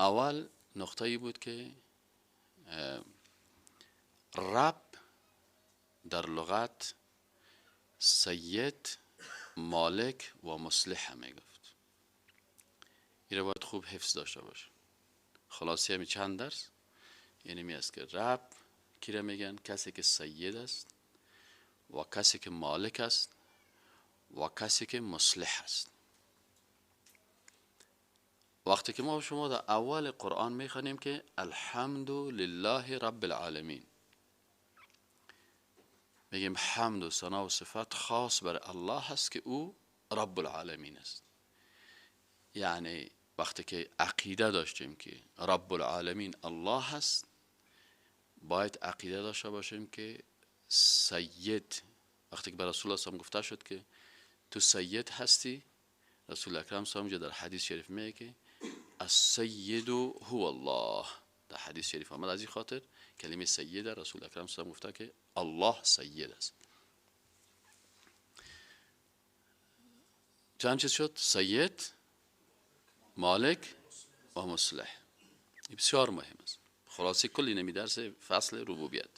اول نقطه ای بود که رب در لغت سید، مالک و مصلح میگفت. این رو باید خوب حفظ داشته باشه. خلاصه همی چند درس یعنی می است که رب کی را میگن؟ کسی که سید است و کسی که مالک است و کسی که مصلح است. وقتی که ما شما در اول قرآن میخوانیم که الحمد لله رب العالمین، میگیم حمد و ثنا و صفت خاص بر الله هست که او رب العالمین است. یعنی وقتی که عقیده داشتیم که رب العالمین الله هست، باید عقیده داشته باشیم که سید، وقتی که به رسول الله صلی گفته شد که تو سید هستی، رسول اکرم صلی الله علیه و در حدیث شریف میگه که السید هو الله. در حدیث شریف آمد. از این خاطر کلمه سید رسول اکرم صلی الله علیه و گفته که الله سید است. چند چیز شد؟ سید، مالک و مصلح. این بسیار مهم است. خلاصه کلی نمی درس فصل ربوبیت.